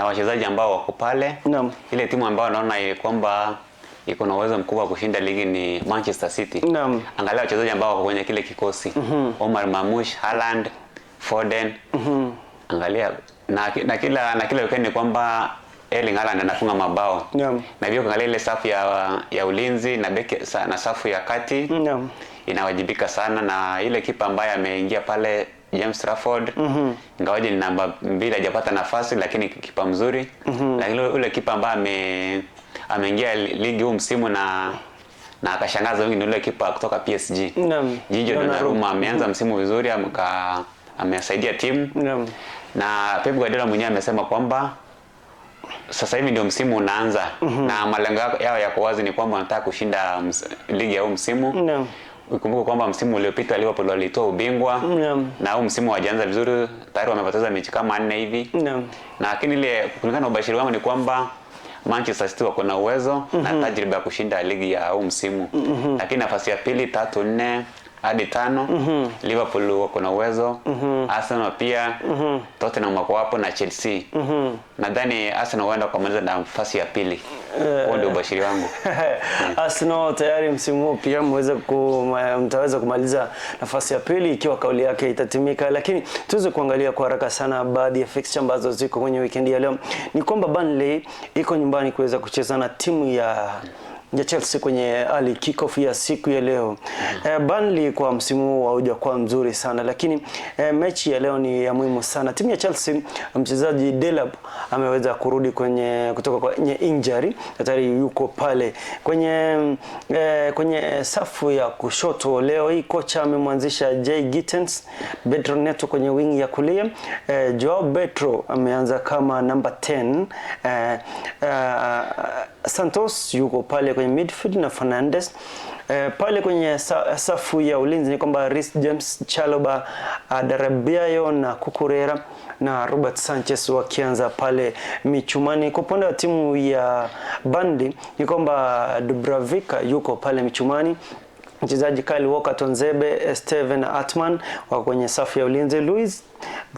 Na wachezaji ambao wako pale, ile timu ambayo naona kwamba iko na uwezo mkubwa wa kushinda ligi ni Manchester City. Angalia wachezaji ambao wako kwenye kile kikosi. Omar Marmoush, Haaland, Foden. Angalia na kila weekend ni kwamba Erling Haaland anafunga mabao. Na hivyo ukiangalia ile safu ya ulinzi na beki na safu ya kati inawajibika sana, na ile kipa ambaye ameingia pale, James Trafford, ingawaje ni namba 2, hajapata nafasi, lakini kipa mzuri. Lakini ule kipa ambaye ameingia ligi huu msimu na akashangaza wengi ni ule kipa kutoka PSG, Gigio Donnarumma. Donnarumma. Ameanza msimu vizuri, amesaidia timu na Pep Guardiola mwenyewe amesema kwamba sasa hivi ndio msimu unaanza na malengo yao yako wazi, ni kwamba wanataka kushinda ligi ya huu msimu. Ukumbuke kwamba msimu uliopita Liverpool walitoa ubingwa na huu msimu hawajaanza vizuri, tayari wamepoteza mechi kama nne hivi. Na lakini ile kulingana na ubashiri wangu ni kwamba Manchester City wako na uwezo na tajriba ya kushinda ligi ya huu msimu, lakini nafasi ya pili, tatu, nne hadi tano, Liverpool wako na uwezo, Arsenal pia, Tottenham wako hapo na Chelsea. Nadhani Arsenal huenda wakamaliza na nafasi ya pili. Huo ndio ubashiri wangu. Arsenal tayari msimu huu pia mtaweza kumaliza nafasi ya pili ikiwa kauli yake itatimika, lakini tuweze kuangalia kwa haraka sana baadhi ya fixture ambazo ziko kwenye weekend ya leo. Ni kwamba Burnley iko nyumbani kuweza kucheza na timu ya Chelsea kwenye early kickoff ya siku ya leo. Burnley kwa msimu huu haujakuwa mzuri sana, lakini mechi ya leo ni ya muhimu sana. Timu ya Chelsea, mchezaji Delap ameweza kurudi kwenye kutoka kwenye injury, tayari yuko pale kwenye safu ya kushoto. Leo hii kocha amemwanzisha Jay Gittens, Pedro Neto kwenye wing ya kulia. Joao Pedro ameanza kama number 10. Santos yuko pale kwenye midfield na Fernandes. Pale kwenye safu ya ulinzi ni kwamba Reece James, Chalobah, Adarabioyo na Cucurella na Robert Sanchez wakianza pale michumani. Kwa upande wa timu ya Burnley ni kwamba Dubravka yuko pale michumani, mchezaji Kyle Walker, Tuanzebe, Steven Atman wako kwenye safu ya ulinzi, Luis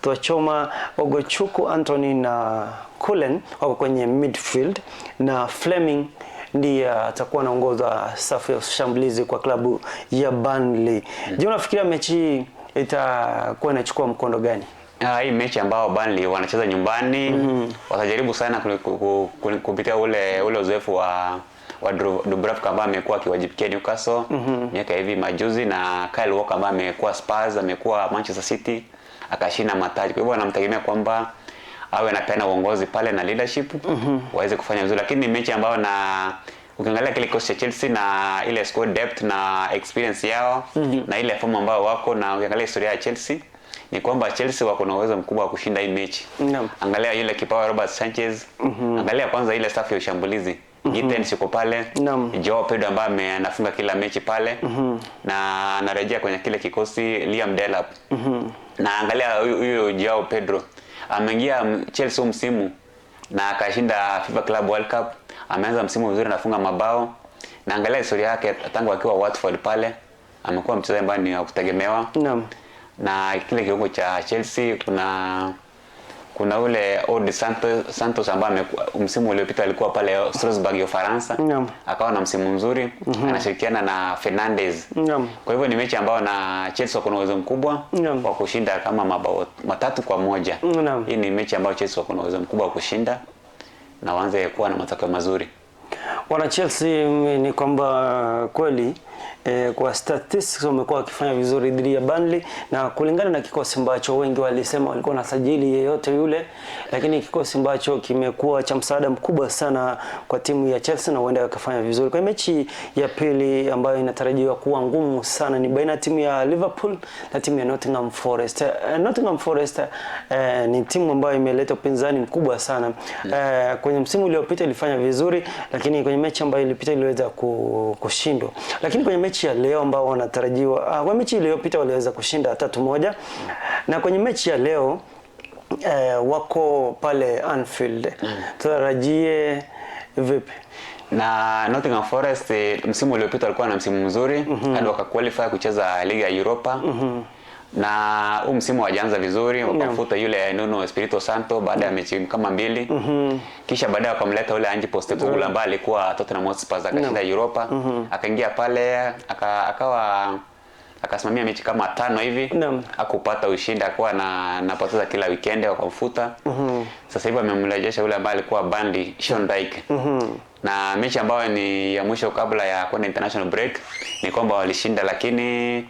Twachoma, Ugochukwu, Anthony na Cullen wako kwenye midfield na Fleming ndiye atakuwa anaongoza safu ya ushambulizi kwa klabu ya Burnley. Je, unafikiria mechi hii itakuwa inachukua mkondo gani? Ah, hii mechi ambao Burnley wanacheza nyumbani, watajaribu sana kupitia ule uzoefu wa Dubravka ambaye amekuwa akiwajibikia Newcastle miaka hivi majuzi na Kyle Walker ambaye amekuwa Spurs, amekuwa Manchester City, akashinda mataji. Kwa hivyo wanamtegemea kwamba awe anapeana uongozi pale na leadership waweze kufanya vizuri, lakini ni mechi ambayo na ukiangalia kile kikosi cha Chelsea na ile squad depth na experience yao na ile fomu ambayo wako na ukiangalia historia ya Chelsea ni kwamba Chelsea wako na uwezo mkubwa wa kushinda hii mechi. Angalia yule kipawa Robert Sanchez. Angalia kwanza ile safu ya ushambulizi. Gittens yuko pale. Joao Pedro ambaye anafunga kila mechi pale na anarejea kwenye kile kikosi, Liam Delap. Na angalia huyu Joao Pedro ameingia Chelsea huu msimu na akashinda FIFA Club World Cup. Ameanza msimu vizuri, anafunga mabao. Na angalia historia yake tangu akiwa Watford pale, amekuwa mchezaji ambaye ni wa kutegemewa na kile kiungo cha Chelsea kuna ule Odi Santos ambaye msimu uliopita alikuwa pale Strasbourg ya Ufaransa, akawa na msimu mzuri, anashirikiana na Fernandes. Kwa hivyo ni mechi ambayo na Chelsea wako na uwezo mkubwa wa kushinda kama mabao 3-1. Hii ni mechi ambayo Chelsea wako na uwezo mkubwa wa kushinda na waanze kuwa na matokeo mazuri. Wana Chelsea ni kwamba kweli kwa statistics wamekuwa wakifanya vizuri dhidi ya Burnley, na kulingana na kikosi ambacho wengi walisema walikuwa wanasajili yeyote yule, lakini kikosi ambacho kimekuwa cha msaada mkubwa sana kwa timu ya Chelsea na huenda wakafanya vizuri. Kwa mechi ya pili ambayo inatarajiwa kuwa ngumu sana ni baina ya timu ya Liverpool na timu ya Nottingham Forest. Nottingham Forest ni timu ambayo imeleta upinzani mkubwa sana. Kwenye msimu uliopita ilifanya vizuri, lakini kwenye mechi ambayo ilipita iliweza kushindwa. Lakini kwenye mechi ya leo ambao wanatarajiwa, kwa mechi iliyopita waliweza kushinda 3-1, na kwenye mechi ya leo wako pale Anfield. Tutarajie vipi? Na Nottingham Forest, msimu uliopita walikuwa na msimu mzuri hadi wakaqualify kucheza ligi ya Europa. Na huu msimu hawajaanza vizuri, wakamfuta yule Nuno Espirito Santo baada ya mechi kama mbili. Kisha baadaye wakamleta yule Ange Postecoglou ambaye alikuwa Tottenham Hotspur akashinda Europa. Akaingia pale akawa akasimamia mechi kama tano hivi. Hakupata ushindi, akawa na napoteza kila weekend, wakamfuta. Sasa hivi amemrejesha yule ambaye alikuwa Burnley, Sean Dyche. Na mechi ambayo ni ya mwisho kabla ya kwenda international break ni kwamba walishinda, lakini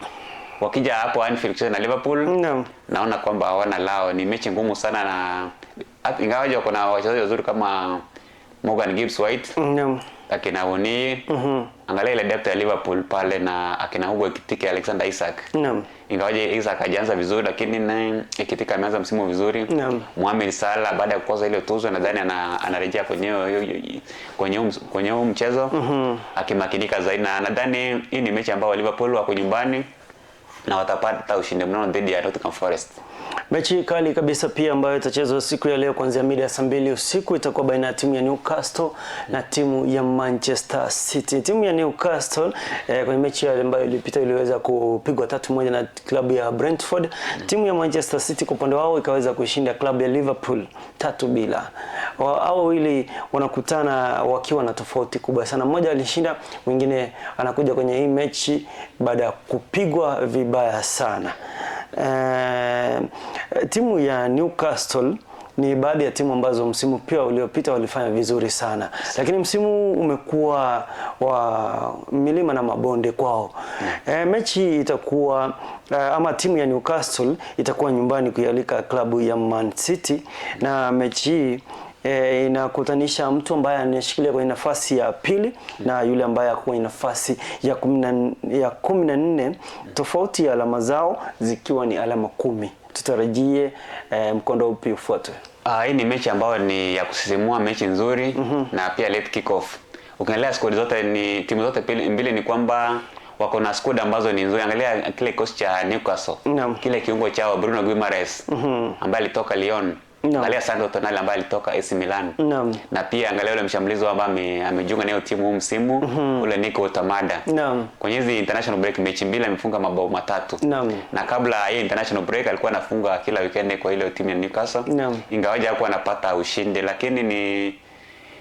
wakija hapo Anfield kucheza na Liverpool, naona kwamba hawana lao. Ni mechi ngumu sana, na ingawaje wako na wachezaji wazuri kama Morgan Gibbs White, akina Oni, angalia ile depth ya Liverpool pale na akina Hugo Ekitike, Alexander Isak. Ingawaje Isak hajaanza vizuri, lakini naye Ekitike ameanza msimu vizuri. Mohamed Salah baada ya kukosa ile tuzo nadhani anarejea kwenye huu mchezo akimakinika zaidi, na nadhani hii ni mechi ambayo Liverpool wako nyumbani na watapata ushindi mnono dhidi ya Nottingham Forest. Mechi kali kabisa pia ambayo itachezwa siku ya leo kuanzia mida ya saa 2 usiku itakuwa baina ya timu ya Newcastle na timu ya Manchester City. Timu ya Newcastle kwenye mechi ambayo ilipita iliweza kupigwa 3-1 na klabu ya Brentford. Timu ya Manchester City kwa upande wao ikaweza kushinda klabu ya Liverpool 3-0. Hao wawili wanakutana wakiwa na tofauti kubwa sana. Mmoja alishinda, mwingine anakuja kwenye hii mechi baada ya kupigwa vibaya sana. Timu ya Newcastle ni baadhi ya timu ambazo msimu pia uliopita walifanya vizuri sana, lakini msimu umekuwa wa milima na mabonde kwao. Mechi itakuwa ama timu ya Newcastle itakuwa nyumbani kuialika klabu ya Man City, na mechi hii inakutanisha mtu ambaye anashikilia kwenye nafasi ya pili na yule ambaye ako kwenye nafasi ya 14, tofauti ya alama zao zikiwa ni alama 10. Tutarajie mkondo upi ufuatwe? Hii ni mechi ambayo ni ya kusisimua, mechi nzuri na pia late kick off. Ukiangalia squad zote ni timu zote mbili ni kwamba wako na squad ambazo ni nzuri. Angalia kile kikosi cha Newcastle. Kile kiungo chao Bruno Guimaraes ambaye alitoka Lyon. Angalia Sandro Tonali ambaye alitoka AC Milan. Na pia angalia yule mshambulizi ambaye amejiunga nayo timu huu msimu, ule Nico Tamada. Kwenye hizi international break mechi mbili amefunga mabao 3. Na kabla ya international break alikuwa anafunga kila weekend kwa ile timu ya Newcastle. Ingawaje hakuwa anapata ushindi, lakini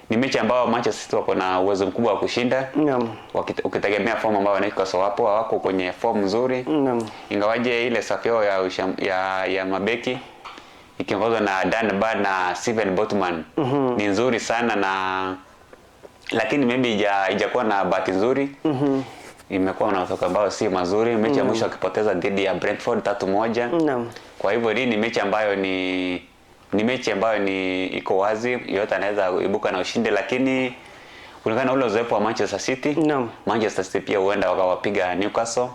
ni mechi ambayo Manchester City wako na uwezo mkubwa wa kushinda. Ukitegemea form ambayo Newcastle wapo, hawako kwenye form nzuri. Ingawaje ile safu yao ya mabeki ikiongozwa na Dan Burn na Steven Botman ni nzuri sana, na lakini maybe haijakuwa na bahati nzuri. Imekuwa na matokeo ambayo si mazuri. Mechi ya mwisho akipoteza dhidi ya Brentford 3-1. Kwa hivyo hii ni mechi ambayo ni mechi ambayo ni iko wazi, yote anaweza ibuka na ushindi, lakini kulingana na ule uzoefu wa Manchester City, Manchester City pia huenda wakawapiga Newcastle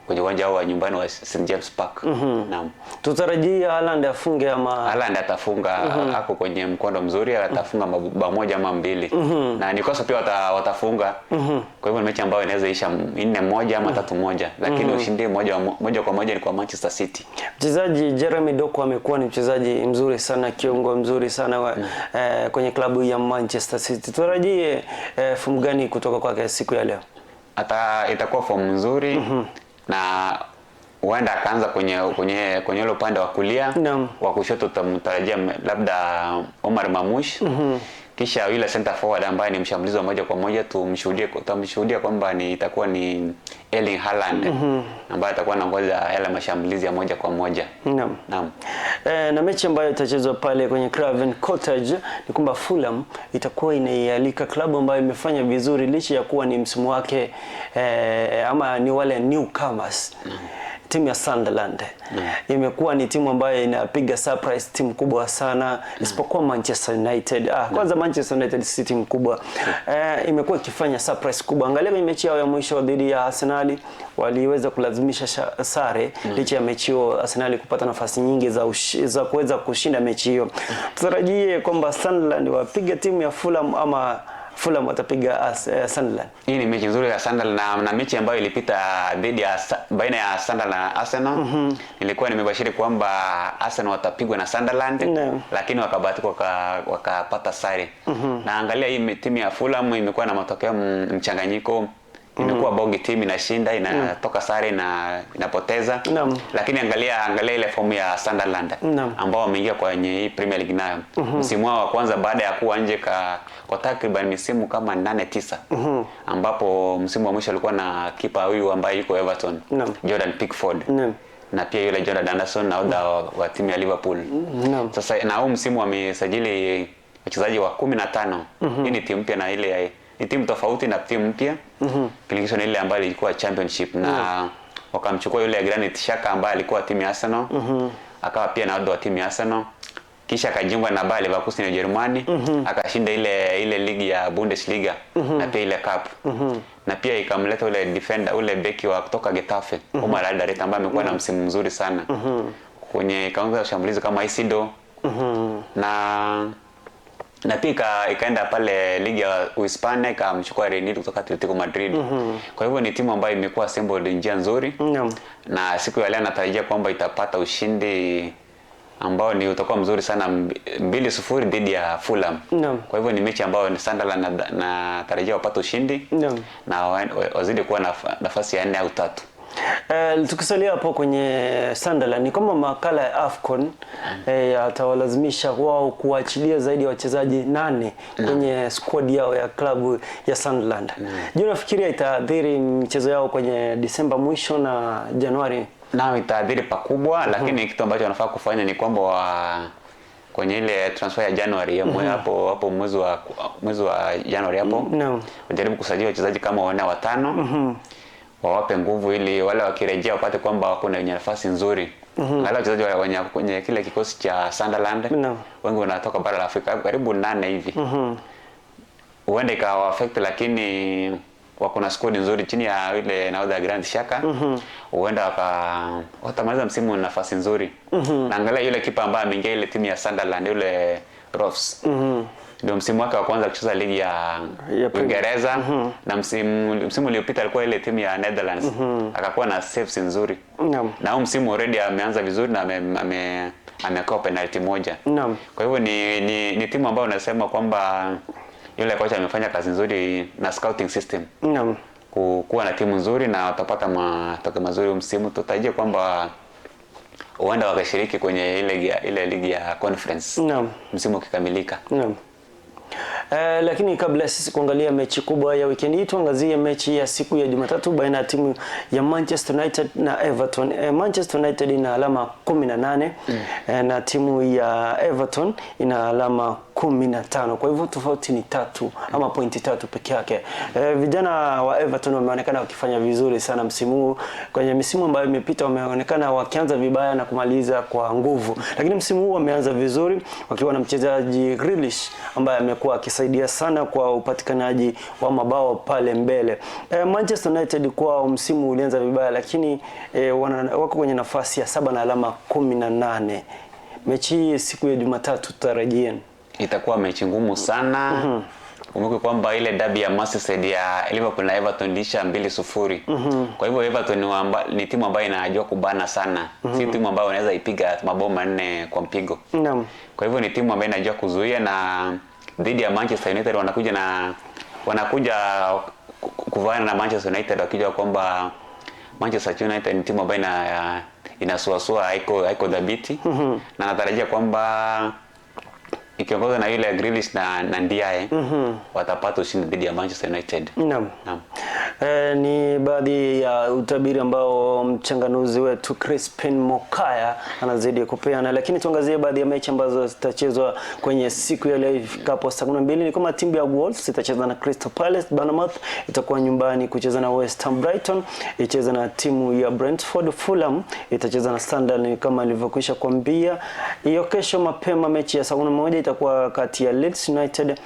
kwenye uwanja wao wa nyumbani wa St James Park. Naam. Tutarajia Haaland afunge ama Haaland atafunga, ako kwenye mkondo mzuri, atafunga mabao 1 ama 2. Na Newcastle pia watafunga. Kwa hivyo ni mechi ambayo inaweza isha 4-1 ama 3-1, lakini ushindi moja kwa moja ni kwa Manchester City. Mchezaji Jeremy Doku amekuwa ni mchezaji mzuri sana, kiungo mzuri sana kwenye klabu ya Manchester City. Tutarajie fomu gani kutoka kwake siku ya leo? Itakuwa fomu nzuri na huenda akaanza kwenye ule upande wa kulia. Wa kushoto tutamtarajia labda Omar Mamush. Kisha yule center forward ambaye ni mshambulizi wa moja kwa moja tutamshuhudia kwamba itakuwa ni Erling Haaland ambaye atakuwa anaongoza yale mashambulizi ya moja kwa moja. Naam. Na mechi ambayo itachezwa pale kwenye Craven Cottage ni kwamba Fulham itakuwa inaialika klabu ambayo imefanya vizuri licha ya kuwa ni msimu wake ama ni wale newcomers. Timu ya Sunderland imekuwa ni timu ambayo inapiga surprise, timu kubwa sana isipokuwa Manchester United. Kwanza Manchester United si timu kubwa. Imekuwa ikifanya surprise kubwa. Angalia kwenye mechi yao ya mwisho dhidi ya Arsenal, waliweza kulazimisha sare licha ya mechi hiyo Arsenal kupata nafasi nyingi za kuweza kushinda mechi hiyo. Tutarajie kwamba Sunderland wapige timu ya Fulham ama Fulham watapiga Sunderland. Hii ni mechi nzuri ya Sunderland na mechi ambayo ilipita dhidi ya baina ya Sunderland na Arsenal. Nilikuwa nimebashiri kwamba Arsenal watapigwa na Sunderland, lakini wakabahatika wakapata sare. Na angalia hii timu ya Fulham imekuwa na matokeo mchanganyiko. Imekuwa bogi, timu inashinda, inatoka sare na inapoteza. Naam. Lakini angalia ile fomu ya Sunderland Naam. ambao wameingia kwenye hii Premier League nayo msimu wao wa kwanza baada ya kuwa nje kwa takriban misimu kama 8 9, ambapo msimu wa mwisho alikuwa na kipa huyu ambaye yuko Everton, Naam. Jordan Pickford, Naam. na pia yule Jordan Anderson nahodha wa timu ya Liverpool. Naam. Sasa na huu msimu wamesajili wachezaji wa 15. Hii ni timu mpya na ile ni timu tofauti na timu mpya mm-hmm. na ile ambayo ilikuwa Championship na wakamchukua yule Granit Xhaka ambaye alikuwa timu ya Arsenal, akawa pia nahodha wa timu ya Arsenal, kisha akajiunga na Bayer Leverkusen ya Ujerumani, akashinda ile ligi ya Bundesliga na pia ile cup, na pia ikamleta ule defender, ule beki wa kutoka Getafe, Omar Alderete ambaye amekuwa na msimu mzuri sana kwenye kaunga shambulizi kama Isido, na pia ikaenda pale ligi ya Uhispania ikamchukua Reinildo kutoka Atletico Madrid. Kwa hivyo ni timu ambayo imekuwa assembled njia nzuri, na siku ya leo natarajia kwamba itapata ushindi ambao ni utakuwa mzuri sana, 2-0 dhidi ya Fulham. Kwa hivyo ni mechi ambayo ni Sunderland natarajia wapate ushindi na wazidi kuwa nafasi ya 4 au 3. Tukisalia hapo kwenye Sunderland ni kama makala ya AFCON yatawalazimisha wao kuachilia zaidi ya wachezaji 8 kwenye squad yao ya klabu ya Sunderland. Je, unafikiria itaathiri mchezo yao kwenye Disemba mwisho na Januari? Nao itaathiri pakubwa, lakini kitu ambacho wanafaa kufanya ni kwamba kwenye ile transfer ya Januari ya hapo mwezi wa Januari hapo wajaribu kusajili wachezaji kama 4 5, wawape nguvu ili wale wakirejea wapate kwamba wako na nafasi nzuri. Wale wachezaji wenye kwenye kile kikosi cha Sunderland wengi wanatoka bara la Afrika, karibu 8 hivi. Huenda ikawa affect, lakini wako na squad nzuri chini ya ile nahodha Granit Xhaka. Huenda watamaliza msimu na nafasi nzuri. Na angalia yule kipa ambaye ameingia ile timu ya Sunderland, yule Rofs. Ndio msimu wake wa kwanza kucheza ligi ya Uingereza, na msimu uliopita alikuwa ile timu ya Netherlands, akakuwa na saves nzuri. Na huu msimu already ameanza vizuri na amekoa penalty moja. Kwa hivyo ni timu ambayo unasema kwamba yule kocha amefanya kazi nzuri na scouting system. Kuwa na timu nzuri na watapata matokeo mazuri msimu. Tutarajia kwamba huenda wakashiriki kwenye ile ligi ya Conference msimu ukikamilika. Lakini kabla sisi kuangalia mechi kubwa ya weekend hii, tuangazie mechi ya siku ya Jumatatu baina ya timu ya Manchester United na Everton. Manchester United ina alama 18 na timu ya Everton ina alama 15. Kwa hivyo tofauti ni 3 ama pointi 3 peke yake. Vijana wa Everton wameonekana wakifanya vizuri sana msimu huu. Kwenye misimu ambayo imepita wameonekana wakianza vibaya na kumaliza kwa nguvu. Lakini msimu huu wameanza vizuri wakiwa na mchezaji Grealish ambaye amekuwa akisaidia sana kwa upatikanaji wa mabao pale mbele. Manchester United kwa msimu ulianza vibaya, lakini wako kwenye nafasi ya 7 na alama 18. Mechi hii siku ya Jumatatu tutarajia itakuwa mechi ngumu sana. Kumbuke kwamba ile derby ya Merseyside ya Liverpool na Everton ilisha 2-0. Kwa hivyo Everton ni timu ambayo inajua kubana sana. Si timu ambayo unaweza ipiga mabao 4 kwa mpigo. Kwa hivyo ni timu ambayo inajua kuzuia, na dhidi ya Manchester United wanakuja kuvaana na Manchester United wakijua kwamba Manchester United ni timu ambayo inasuasua, haiko dhabiti. Na natarajia kwamba ikiongozwa na yule Grealish na Ndiaye watapata ushindi dhidi ya Manchester United. Naam. Ni baadhi ya utabiri ambao mchanganuzi wetu Crispin Mokaya anazidi kupeana, lakini tuangazie baadhi ya mechi ambazo zitachezwa kwenye siku ya leo ifikapo saa 12. Ni kama timu ya Wolves itacheza na Crystal Palace, Bournemouth itakuwa nyumbani kucheza na West Ham, Brighton icheza na timu ya Brentford, Fulham itacheza na Sunderland kama nilivyokwisha kuambia. Hiyo kesho mapema mechi ya saa 11 itakuwa kati ya Leeds United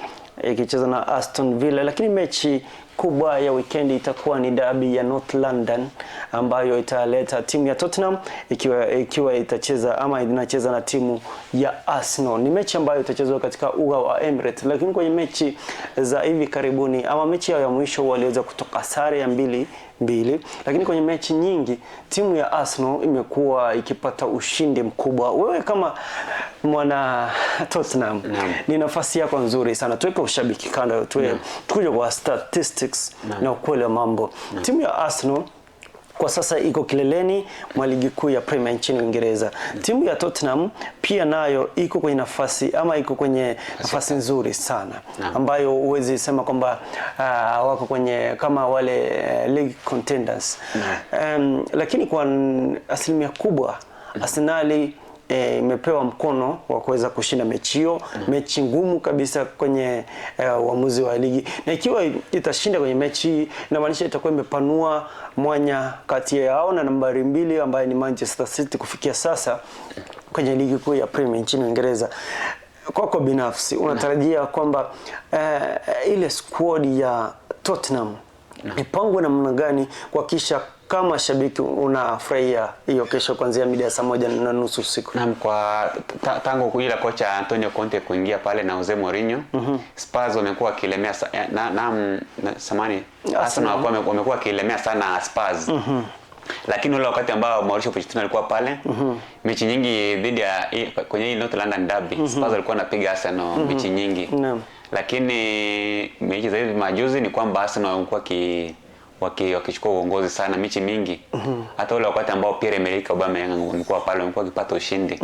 ikicheza na Aston Villa, lakini mechi kubwa ya weekend itakuwa ni derby ya North London ambayo italeta timu ya Tottenham ikiwa itacheza ama inacheza na timu ya Arsenal. Ni mechi ambayo itachezwa katika uga wa Emirates, lakini kwenye mechi za hivi karibuni ama mechi yao ya mwisho waliweza kutoka sare ya 2-2, lakini kwenye mechi nyingi timu ya Arsenal imekuwa ikipata ushindi mkubwa. Wewe kama mwana Tottenham, ni nafasi yako nzuri sana. Tuweke ushabiki kando, tukuje kwa statistics. statistics na ukweli wa mambo. Timu ya Arsenal kwa sasa iko kileleni mwa ligi kuu ya Premier nchini Uingereza. Timu ya Tottenham pia nayo iko kwenye nafasi ama iko kwenye nafasi nzuri sana ambayo huwezi sema kwamba wako kwenye kama wale league contenders. Lakini kwa asilimia kubwa Arsenali imepewa mkono wa kuweza kushinda mechi hiyo, mechi ngumu kabisa kwenye uamuzi wa ligi, na ikiwa itashinda kwenye mechi hii inamaanisha itakuwa imepanua mwanya kati yao na nambari 2 ambaye ni Manchester City kufikia sasa kwenye ligi kuu ya Premier nchini Uingereza. Kwako binafsi unatarajia kwamba ile squad ya Tottenham ipangwe namna gani kuhakikisha kama shabiki unafurahia hiyo kesho kuanzia mida ya 1:30 usiku? Naam, kwa tangu ila kocha Antonio Conte kuingia pale na Jose Mourinho, Spurs wamekuwa wakilemea Arsenal wamekuwa wakilemea sana Spurs. Lakini ule wakati ambao Mauricio Pochettino alikuwa pale, mechi nyingi dhidi ya kwenye hii North London Derby, Spurs walikuwa wanapiga Arsenal mechi nyingi. Lakini mechi za hivi majuzi ni kwamba Arsenal wamekuwa wakichukua uongozi sana mechi mingi. Hata ule wakati ambao Pierre-Emerick Aubameyang amekuwa pale, wamekuwa wakipata ushindi.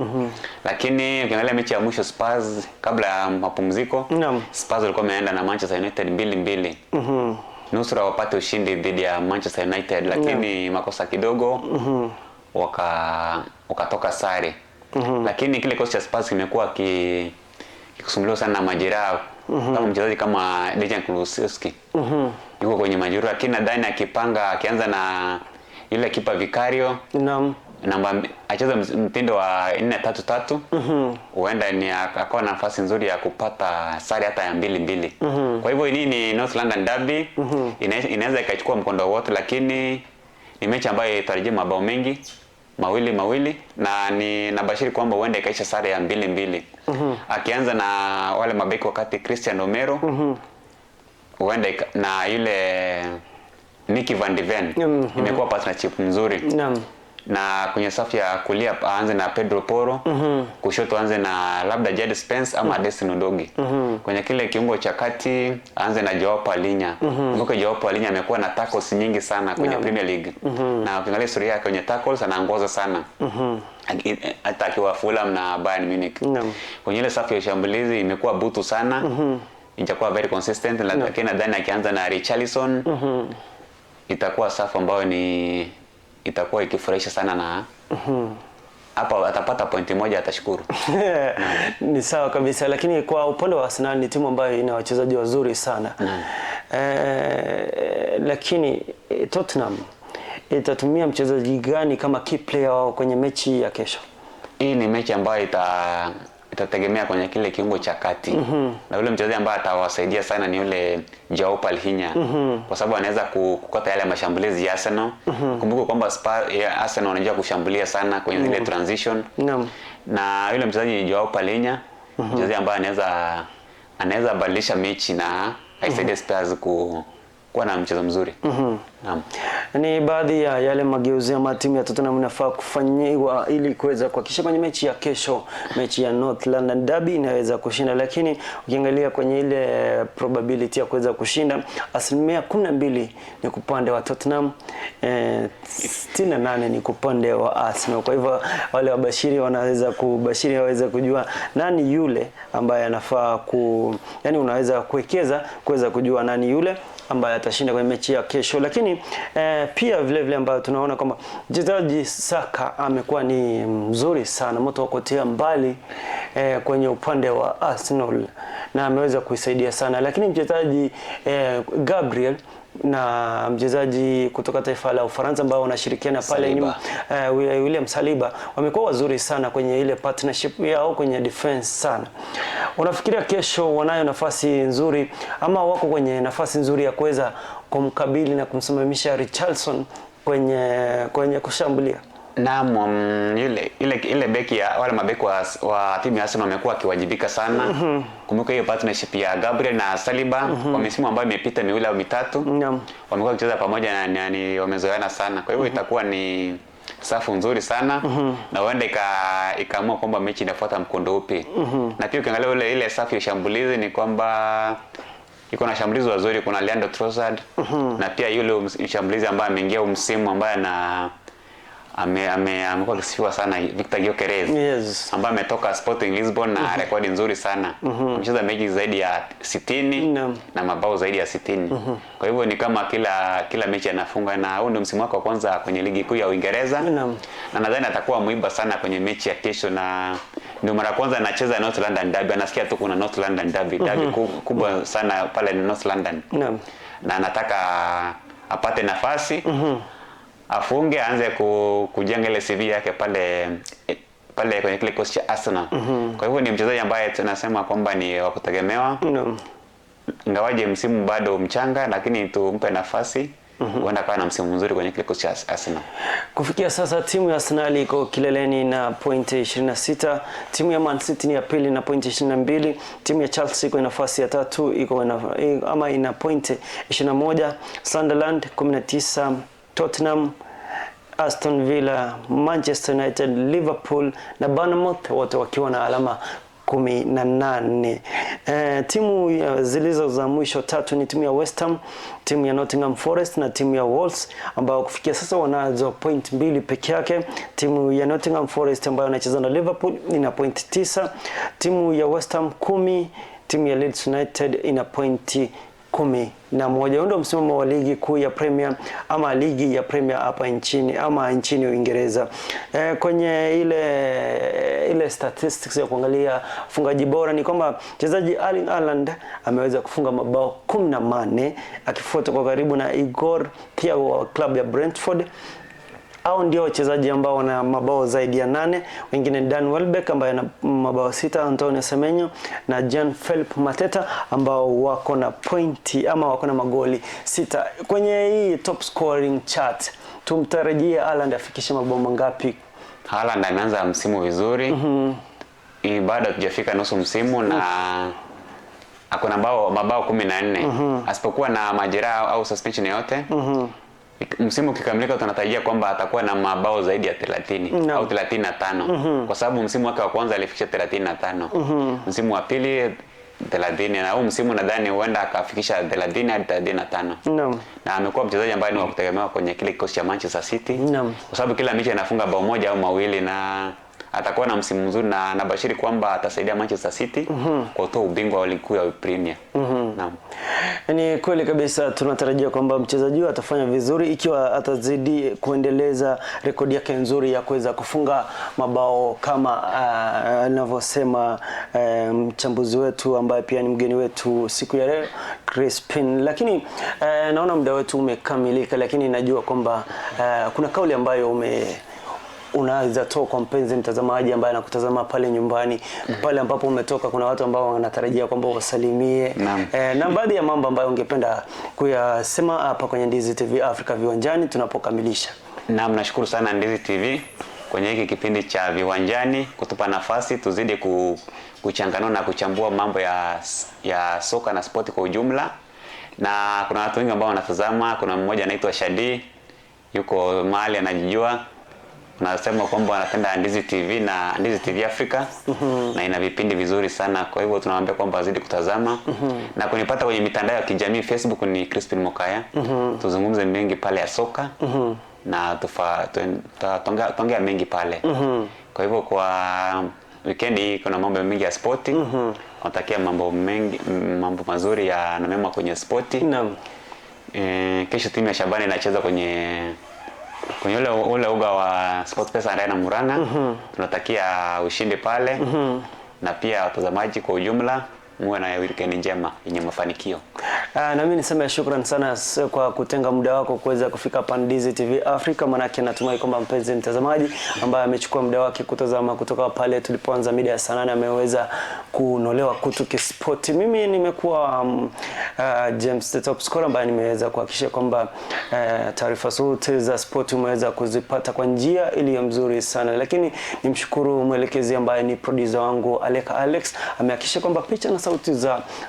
Lakini ukiangalia mechi ya mwisho Spurs kabla ya mapumziko, Spurs walikuwa wameenda na Manchester United 2-2. Nusura wapate ushindi dhidi ya Manchester United, lakini makosa kidogo wakatoka sare. Lakini kile kikosi cha Spurs kimekuwa kikusumbuliwa sana na majeraha. Kama mchezaji kama Dejan Kulusevski yuko kwenye majeruhi, lakini nadhani akipanga akianza na yule kipa Vicario, namba acheza mtindo wa 4-3-3, huenda ni akawa na nafasi nzuri ya kupata sare hata ya 2-2. Kwa hivyo hii ni North London Derby, inaweza ikachukua mkondo wote, lakini ni mechi ambayo itarajia mabao mengi, 2-2, na ni nabashiri kwamba huenda ikaisha sare ya 2-2. Akianza na wale mabeki wakati Christian Romero, huenda na yule Nicky van de Ven, imekuwa partnership nzuri. Na kwenye safu ya kulia aanze na Pedro Porro, kushoto aanze na labda Jed Spence ama Destiny Udogie. Kwenye kile kiungo cha kati aanze na Joao Palhinha. Kumbuka Joao Palhinha amekuwa na tackles nyingi sana kwenye Premier League. Na ukiangalia historia yake kwenye tackles anaongoza sana. Hata akiwa Fulham na Bayern Munich. Kwenye ile safu ya ushambulizi imekuwa butu sana. Itakuwa very consistent, lakini nadhani akianza na Richarlison itakuwa safu ambayo ni itakuwa ikifurahisha sana, na hapa atapata pointi moja atashukuru. Ni sawa kabisa, lakini kwa upande wa Arsenal ni timu ambayo ina wachezaji wazuri sana. Lakini Tottenham itatumia mchezaji gani kama key player wao kwenye mechi ya kesho? Hii ni mechi ambayo itategemea kwenye kile kiungo cha kati. Na yule mchezaji ambaye atawasaidia sana ni yule Joao Palhinha. Kwa sababu anaweza kukata yale mashambulizi ya Arsenal. Kumbuka kwamba Arsenal wanajua kushambulia sana kwenye zile transition. Na yule mchezaji Joao Palhinha, mchezaji ambaye anaweza badilisha mechi na aisaidie Spurs kuwa na mchezo mzuri. Naam. Ni baadhi ya yale mageuzi ama timu ya Tottenham inafaa kufanyiwa ili kuweza kuhakikisha kwenye mechi ya kesho, mechi ya North London Derby inaweza kushinda. Lakini ukiangalia kwenye ile probability ya kuweza kushinda, 12% ni upande wa Tottenham, 68 ni upande wa Arsenal. Kwa hivyo wale wabashiri wanaweza kubashiri, waweza kujua nani yule ambaye anafaa yani unaweza kuwekeza kuweza kujua nani yule ambaye atashinda kwenye mechi ya kesho. Lakini pia vile vile ambayo tunaona kwamba mchezaji Saka amekuwa ni mzuri sana, moto wa kutia mbali kwenye upande wa Arsenal na ameweza kuisaidia sana. Lakini mchezaji Gabriel na mchezaji kutoka taifa la Ufaransa ambao wanashirikiana pale nyuma, William Saliba, wamekuwa wazuri sana kwenye ile partnership yao kwenye defense sana. Unafikiria kesho wanayo nafasi nzuri ama wako kwenye nafasi nzuri ya kuweza kumkabili na kumsimamisha Richarlison kwenye kushambulia? Naam, ile beki ya wale mabeki wa timu ya Arsenal wamekuwa wakiwajibika sana. Kumbuka hiyo partnership ya Gabriel na Saliba kwa misimu ambayo imepita miwili au mitatu. Wamekuwa wakicheza pamoja na ni wamezoeana sana. Kwa hivyo itakuwa ni safu nzuri sana na huenda ikaamua kwamba mechi inafuata mkondo upi. Na pia ukiangalia ile safu ya shambulizi ni kwamba Iko na shambulizi wazuri, kuna Leandro Trossard na pia yule mshambulizi ambaye ameingia msimu ambaye ana amekuwa akisifiwa sana, Victor Gyökeres, ambaye ametoka Sporting Lisbon na rekodi nzuri sana. Amecheza mechi zaidi ya 60 na mabao zaidi ya 60. Kwa hivyo ni kama kila mechi anafunga, na huu ndio msimu wake wa kwanza kwenye ligi kuu ya Uingereza. Na nadhani atakuwa mwiba sana kwenye mechi ya kesho, na ndio mara kwanza anacheza North London Derby. Anasikia tu kuna North London Derby, derby kubwa sana pale North London. Na anataka apate nafasi afunge, aanze kujenga ile CV yake pale pale kwenye kile kikosi cha Arsenal. Kwa hivyo ni mchezaji ambaye tunasema kwamba ni wa kutegemewa. Ingawaje msimu bado mchanga, lakini tumpe nafasi, huenda akawa na msimu mzuri kwenye kile kikosi cha Arsenal. Kufikia sasa timu ya Arsenal iko kileleni na pointi 26, timu ya Man City ni ya pili na pointi 22, timu ya Chelsea iko nafasi ya tatu iko ama ina pointi 21, Sunderland 19, Tottenham, Aston Villa, Manchester United, Liverpool na Bournemouth wote wakiwa na alama 18. Timu zilizo za mwisho tatu ni timu ya West Ham, timu ya Nottingham Forest na timu ya Wolves ambao kufikia sasa wanazo point 2 peke yake. Timu ya Nottingham Forest ambayo inacheza na Liverpool ina point 9, timu ya West Ham 10, timu ya Leeds United ina pointi 11. Ndio msimamo wa ligi kuu ya Premier ama ligi ya Premier hapa nchini ama nchini Uingereza. Kwenye ile statistics ya kuangalia mfungaji bora ni kwamba mchezaji Erling Haaland ameweza kufunga mabao 18 akifuatwa kwa karibu na Igor Thiago wa klabu ya Brentford. Hao ndio wachezaji ambao wana mabao zaidi ya 8. Wengine Dan Welbeck ambaye ana mabao 6, Antonio Semenyo na Jean Philippe Mateta ambao wako na pointi ama wako na magoli 6. Kwenye hii top scoring chart tumtarajie Haaland afikishe mabao mangapi? Haaland ameanza msimu vizuri. Bado hatujafika nusu msimu na ako na mabao 14. Asipokuwa na majeraha au suspension yoyote. Msimu ukikamilika tunatarajia kwamba atakuwa na mabao zaidi ya 30 au 35. Kwa sababu msimu wake wa kwanza alifikisha 35. Msimu wa pili 30, na huu msimu nadhani huenda akafikisha 30 hadi 35. Na amekuwa mchezaji ambaye ni wa kutegemewa kwenye kile kikosi cha Manchester City. Kwa sababu kila mechi anafunga bao moja au mawili, na atakuwa na msimu mzuri, na nabashiri kwamba atasaidia Manchester City kutoa ubingwa wa ligi kuu ya Premier. Naam. Ni kweli kabisa, tunatarajia kwamba mchezaji huyu atafanya vizuri ikiwa atazidi kuendeleza rekodi yake nzuri ya kuweza kufunga mabao kama anavyosema mchambuzi wetu ambaye pia ni mgeni wetu siku ya leo Crispin. Lakini naona muda wetu umekamilika, lakini najua kwamba kuna kauli ambayo unaweza toa kwa mpenzi mtazamaji ambaye anakutazama pale nyumbani, pale ambapo umetoka. Kuna watu ambao wanatarajia kwamba wasalimie na baadhi ya mambo ambayo ungependa kuyasema hapa kwenye Ndizi TV Africa Viwanjani tunapokamilisha. Naam, nashukuru sana Ndizi TV kwenye hiki kipindi cha Viwanjani kutupa nafasi tuzidi kuchanganua na kuchambua mambo ya soka na spoti kwa ujumla. Na kuna watu wengi ambao wanatazama. Kuna mmoja anaitwa Shadi, yuko mahali anajijua. Unasema kwamba wanapenda Ndizi TV na Ndizi TV Africa na ina vipindi vizuri sana. Kwa hivyo tunawaambia kwamba wazidi kutazama. Na kunipata kwenye mitandao ya kijamii, Facebook ni Crispin Mokaya. Tuzungumze mengi pale ya soka. Na tuongea mengi pale. Kwa hivyo kwa weekend hii kuna mambo mengi ya spoti. Natakia mambo mengi, mambo mazuri ya na mema kwenye spoti. Kesho timu ya Shabani inacheza kwenye ule uga wa SportPesa Arena Murang'a. Tunatakia ushindi pale. Na pia watazamaji kwa ujumla muwe na weekend njema yenye mafanikio. Na mimi niseme shukrani sana kwa kutenga muda wako kuweza kufika hapa Ndizi TV Africa, manake natumai kwamba mpenzi mtazamaji ambaye amechukua muda wake kutazama kutoka pale tulipoanza mida ya saa 8 ameweza kunolewa kutu kispoti. Mimi nimekuwa James the Top Scorer ambaye nimeweza kuhakikisha kwamba taarifa zote za spoti umeweza kuzipata kwa njia iliyo mzuri sana. Lakini nimshukuru mwelekezi ambaye ni producer wangu Aleka Alex, amehakikisha kwamba picha na sauti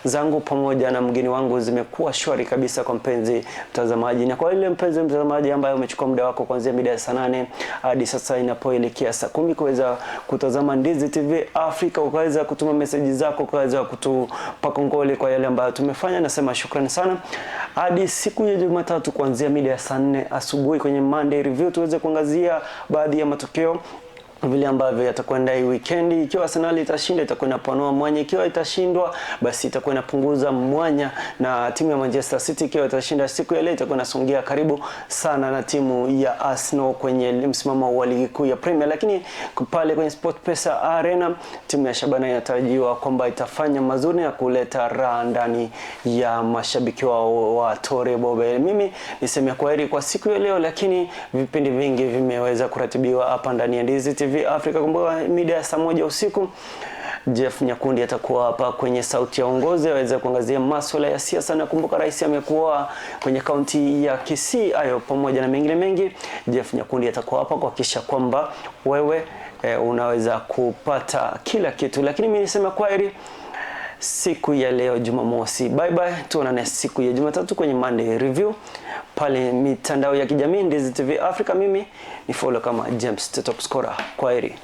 zangu pamoja na mgeni wangu zime zimekuwa shwari kabisa kwa mpenzi mtazamaji. Na kwa ile mpenzi mtazamaji ambaye umechukua muda wako kuanzia mida ya saa 8 hadi sasa inapoelekea saa 10 kuweza kutazama Ndizi TV Africa, ukaweza kutuma meseji zako, ukaweza kutupa kongole kwa yale ambayo tumefanya, nasema shukrani sana. Hadi siku ya Jumatatu kuanzia mida ya saa 4 asubuhi kwenye Monday Review tuweze kuangazia baadhi ya matokeo vile ambavyo yatakwenda hii weekend. Ikiwa Arsenal itashinda itakuwa inapanua mwanya, ikiwa itashindwa basi itakuwa inapunguza mwanya, na timu ya Manchester City ikiwa itashinda siku ya leo itakuwa inasongea karibu sana na timu ya Arsenal kwenye msimamo wa ligi kuu ya Premier. Lakini pale kwenye SportPesa Arena timu ya Shabana inatarajiwa kwamba itafanya mazuri na kuleta raha ndani ya mashabiki wao wa Tore Bobe. Mimi niseme kwaheri kwa siku ya leo, lakini vipindi vingi vimeweza kuratibiwa hapa ndani ya Ndizi TV Africa. Kumbuka mida ya saa 1 usiku Jeff Nyakundi atakuwa hapa kwenye Sauti ya Uongozi aweze kuangazia masuala ya siasa, na kumbuka rais amekuwa kwenye kaunti ya Kisii. Ayo pamoja na mengine mengi, Jeff Nyakundi atakuwa hapa kuhakikisha kwamba wewe unaweza kupata kila kitu. Lakini mimi niseme kwaheri siku ya leo Jumamosi. Bye bye, tuonane siku ya Jumatatu kwenye Monday Review pale mitandao ya kijamii Ndizi TV Africa. Mimi ni follow kama James the Top Scorer. Kwaheri.